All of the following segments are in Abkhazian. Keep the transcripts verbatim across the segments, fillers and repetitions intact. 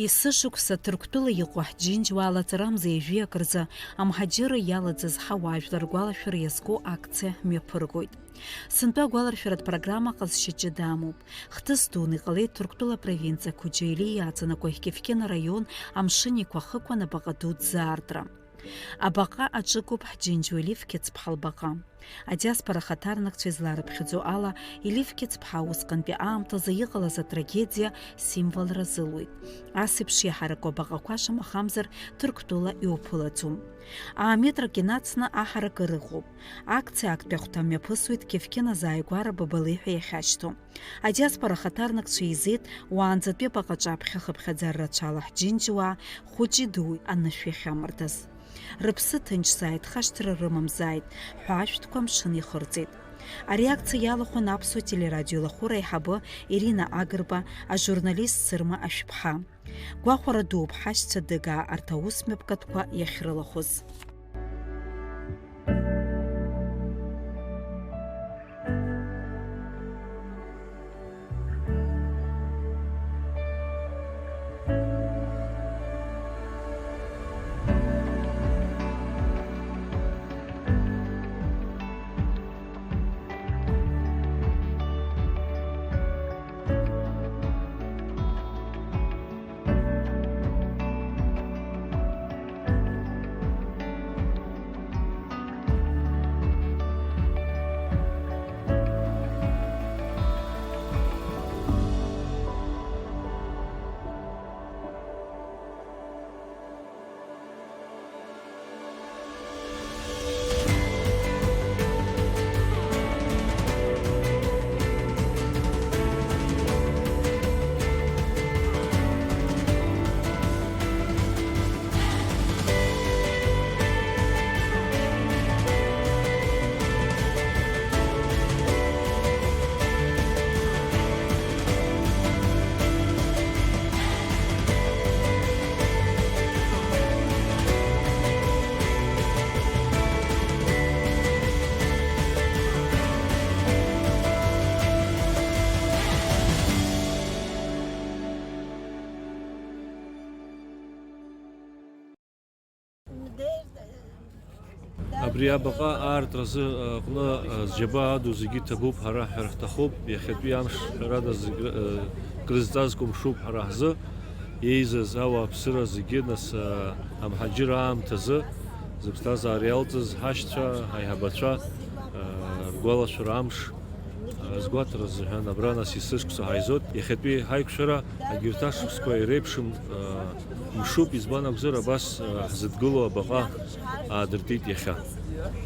Есышықәса Ҭырқәтәыла иҟоу ҳџьынџьуаа лаҵарамза ҩажәиак рзы амҳаџьырра иалаӡыз ҳауаажәлар ргәалашәара иазку акциа мҩаԥыргоит. Сынтәа агәаларшәаратә программа ҟазшьа ҷыда амоуп. Хҭыс дуны иҟалеит Ҭырқәтәыла апровинциа Қәыџьа Ели иааҵанакуа Кьефкьына араион Амшын Еиқәа ахықәан абаҟа дуӡӡа аартра. Абаҟа аҿы икуп ҳџьынџьуа Елиф Қьыцԥҳа лбаҟа. Адиаспора ахаҭарнакцәа изларыԥхьаӡо ала, Елиф Қьыцԥҳа усҟантәи аамҭазы иҟалаз атрагедиа символра зылуеит. Ас еиԥш иаҳараку абаҟақәа шамахамзар Ҭырқәтәыла иуԥылаӡом. Ааметрак инацны аҳаракыра ыҟоуп. Акциа актәи ахәҭа мҩаԥысуеит Кьефкьына азааигәара Бабалеи ҳәа иахьашьҭоу. Адиаспора ахаҭарнакцәа еизеит уаанӡатәи абаҟаҿы аԥхьа хыԥхьаӡара рацәала ҳџьынџьуаа, хәыҷи дуи анышә иахьамардаз. Рыԥсы ҭынчзааит, хашҭра рымамзааит ҳәа ашәҭқәа амшын ихырҵеит. Ари акциа иалахәын Аԥсуа телерадио лахәыра аиҳабы Ирина Агрба, ажурналист Сырма Ашәԥҳа. Гәахәара дууп ҳашьцәа Дыгаа арҭ аусмҩаԥгатәқәа иахьрылахәыз. Абри абаҟа аартразы аҟны зџьабаа аду зегьы ҭабуп ҳәа раҳәар ҳҭахуп. Иахьатәи амш ҳәарада зегь, э, крызҵазкуа мшуп ҳара ҳзы. Еизаз ауааԥсыра зегьы, нас, э, амҳаџьыр аамҭазы зыԥсҭазаара иалҵыз ҳашьцәа, ҳаиҳабацәа, э, ргәалашәара амш азгәаҭара азыҳәан абра нас есышықәса ҳаизоит. Иахьатәи ҳаиқәшәара агьырҭ ашықәсқәа иреиԥшым, а, мшуп, избан акәзар, абас, а, ҳзыдгылоу абаҟа аадыртит иахьа.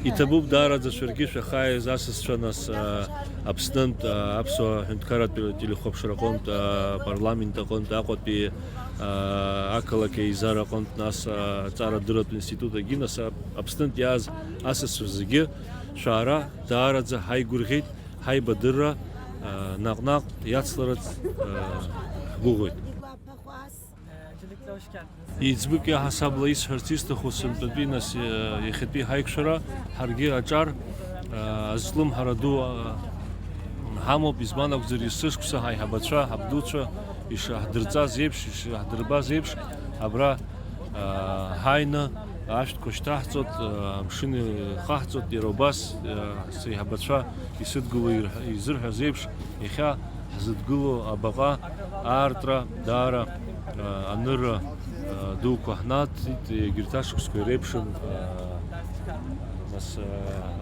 Иҭабуп даараӡа шәаргьы шәахааиз асасцәа, нас, а, Аԥснынтә, а, аԥсуа ҳәынҭқарратә телехәаԥшра аҟынтә, а, апарламент аҟынтә, Аҟәатәи, а, ақалақь еизара аҟынтә, нас, а, аҵарадырратә институт агьы, нас, а, Аԥснынтә иааз асасцәа зегьы шәаара даараӡа ҳаигәырӷьеит. Ҳаибадырра, а, наҟ-наҟ иацларц, а, ҳгәыӷуеит. Еиҵбык иаҳасабала исҳәарц исҭаху сынтәатәи, нас, а, иахьатәи ҳаиқәшәара ҳаргьы аҿар, а, азҿлымҳара ду, а, ҳамоуп, избан акәзар, есышықәса ҳаиҳабацәа, ҳабдуцәа ишаҳдырҵаз еиԥш, ишаҳдырбаз еиԥш, абра, а, ҳааины ашәҭқәа шьҭаҳҵоит, а, амшын ихаҳҵоит, иара убас, а, сеиҳабацәа исыдгыло ирҳ-, изырҳәаз еиԥш, иахьа ҳзыдгыло абаҟа аартра даара, а, анырра, а, дуқәа ҳнаҭеит, егьырҭ ашықәсқәа иреиԥшым, а, нас, а,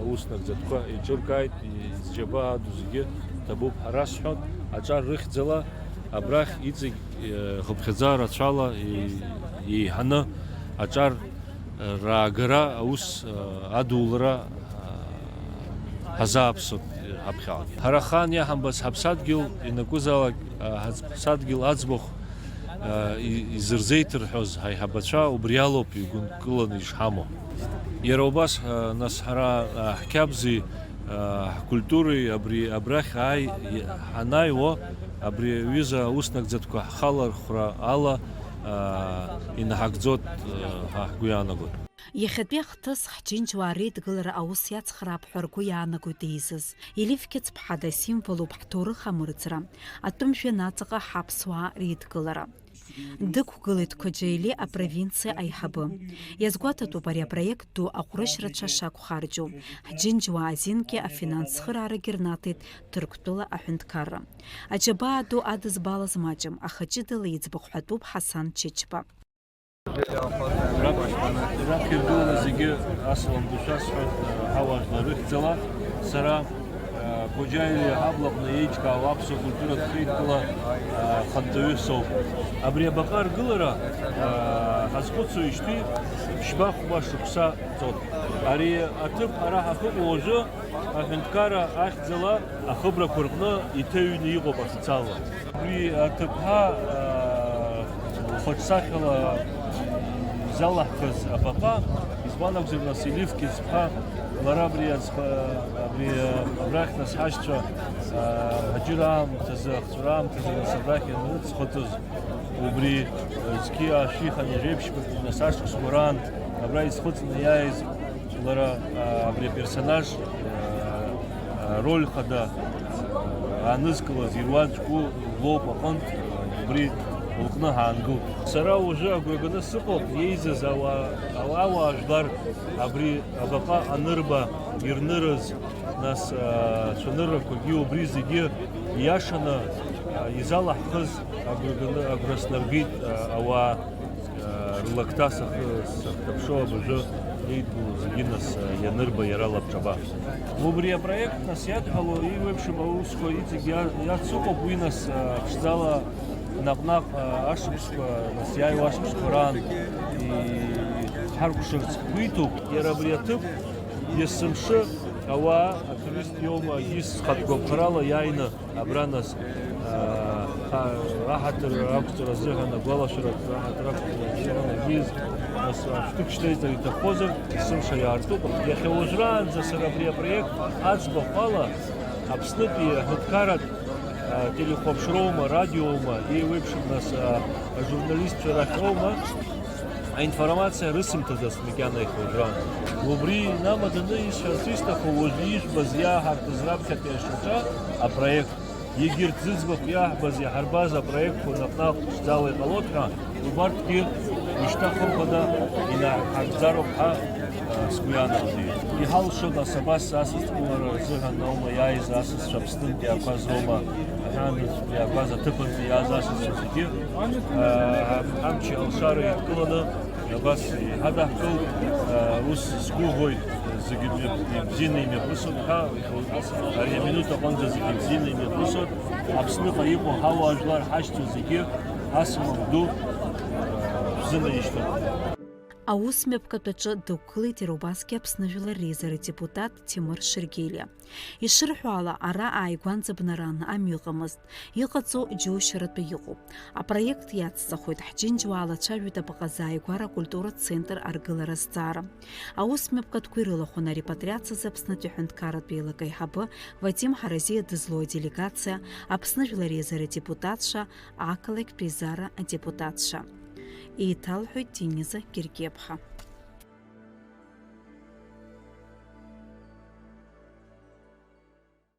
аус нагӡатәқәа еиҿыркааит, изџьабаа аду зегьы ҭабуп ҳәа расҳәон, аҿар рыхьӡала абрахь иҵегь, а, хыԥхьаӡа рацәала и-, еиҳаны аҿар раагара аус, а, адулара, а, ҳазааԥсоуп ҳаԥхьаҟагьы. Ҳара ахаан иаҳамбац ҳаԥсадгьыл ианакәызаалак, а, ҳаԥсадгьыл аӡбахә, а, и-, изырзеиҭырҳәоз ҳаиҳабацәа убри алоуп игәынкыланы ишҳамоу. Иара убас, а, нас ҳара, а, ҳқьабзи, а, ҳкультуреи абри абрахь ааи-, ҳанааиуа, абри аҩыза аус нагӡатәқәа ҳхалархәра ала, а, инаҳагӡоит, а, ҳәа ҳгәы иаанагоит. Иахьатәи ахҭыс ҳџьынџьуаа реидгылара аус иацхраап ҳәа ргәы иаанагоит еизаз. Елиф Қьыцԥҳа дасимволуп ҳҭоурых амырӡра, атәым жәҩан аҵаҟа ҳаԥсуаа реидгылара. Дықәгылеит Қәаџьаили апровинциа аиҳабы. Иазгәаҭатәуп ари апроект ду аҟәрышь рацәа шақәхарџьу. Ҳџьынџьуаа азингьы афинанс цхыраарагьы рнаҭеит Ҭырқәтәыла аҳәынҭқарра. Аџьабаа ду адызбалаз маҷым, аха ҷыдала иӡбахә ҳәатәуп Ҳасан Чычба. Раԥхьа иргыланы зегьы асалам ду шәасҳәоит, ҳауаажәлар рыхьӡала. Сара Қәаџьаили аҳаблаҟны еиҿкаау аԥсуа культуратә хеидкыла хантәаҩы соуп. Абри абаҟа аргылара ҳазхәыцуеижьҭеи ԥшьба-хәба шықәса ҵот. Ари аҭыԥ ара ҳахьыҟоу уажәы аҳәынҭқарра ахьӡала ахыбрақәа рҟны иҭыҩны иҟоуп официалла. Уи аҭыԥҳа, аа, лхаҿсахьала изалаҳхыз абаҟа, избан акәзар, нас, Елиф Кьыҵԥҳа, лара абри аӡ-, абри, абрахь, нас, ҳашьцәа, аа, амҳаџьыр аамҭазы, ахҵәара аамҭазы, нас, абрахь ианрыцхыҵыз, убри зқьи аашәи хынҩажәи ԥшьбатәи, нас, ашықәсқәа раан абра изхыҵны иааиз, лара, аа, абри аперсонаж, аа, роль хада анызкылаз ируаӡәку лоуп аҟынтә, убри лҟны ҳаангылт. Сара уажәы агәра ганы сыҟоуп, иеизаз ауаа, ауаа, ауаажәлар абри абаҟа анырба, ирнырыз, нас, аа, цәаныррақәагьы убри зегьы ииашаны, аа, изалаҳхыз агәра ганы, агәра снаргеит, аа, ауаа. Рлакҭа сахы-, сахҭаԥшуа абыржәы еидгылоу зегьы, нас, ианырба иара лабҿаба. Убри апроект, нас, иадҳәало еиуеиԥшым аусқәа иҵегь иа-, иацыҟоуп, уи, нас, ԥшӡала наҟ-наҟ ашықәсқәа, нас, иааиуа ашықәсқәа раан и-, ҳаркәшарц ҳгәы иҭоуп. Иара абри аҭыԥ есымшы ауаа, атурист иоума, егьыс хатә гәаԥхарала иааины Абра, нас, аа, ҳа-, аҳаҭыр ақәҵара азыҳәан, агәалашәарақәа аҳаҭыр ақәҵара азыҳәан егьиз, нас, ашәҭык шьҭеиҵар иҭаххозар, есымша иаартуп. Иахьа уажәраанӡа сара абри апроект аӡбахә ала Аԥснытәи аҳәынҭқарратә, аа, телехәаԥшроума, радиоума, еиуеиԥшым, нас, аа, ажурналистцәа рахьоума, аинформациа рысымҭаӡацт макьана иахьа уажәраанӡа. Убри инамаданы исҳәарц исҭаху, уажәы ижәбаз иааҳартыз раԥхьатәи ашьаҿа апроект, егьырҭ зыӡбахә иааҳбаз, иаҳарбаз апроектқәа наҟ-наҟ ԥшӡала иҟалоит ҳәа, убарҭгьы ушьҭа хымԥада инаҳаркӡароуп ҳәа, а, сгәы иаанагоит. Иҳалшоит, нас, абас асасдкылара рзыҳәан аума иааиз асасцәа, Аԥснынтәи иаақәаз роума, аҳәаанырцәтәи иаақәаз аҭыԥантәи иааз асасцәа зегьы, а, ҳамчи алшареи иргыланы, абас иҳадаҳкылт, а, ус сгәыӷуеит, зегьы ибзианы имҩаԥысуеит ҳәа, ари аминуҭ аҟынӡа зегьы ибзианы имҩаԥысуеит, Аԥсныҟа иҟоу ҳауаажәлар ҳашьцәа зегьы асалам ду, а, шәзынаишьҭуеит. Аус мҩаԥгатәаҿы дықәгылеит иара убасгьы Аԥсны Жәлар реизара адепутат Ҭемыр Шергелиа. Ишырҳәо ала, ара ааигәанӡа бнараны амҩа ыҟамызт, иҟаҵоу џьоушьаратәы иҟоуп. Апроект иацҵахоит, ҳџьынџьуаа лацәажәоит абаҟазы ааигәара акультуратә центр аргылара азҵаара. Аус мҩаԥгатәқәа ирылахәын арепатриациазы Аԥснытәи аҳәынҭқарратә еилак аиҳабы Вадим Ҳаразиа дызлоу аделегациа, Аԥсны Жәлар реизара адепутатша, ақалақьтә еизара адепутатша. Еиҭалҳәоит Дениза Гергиаԥҳа.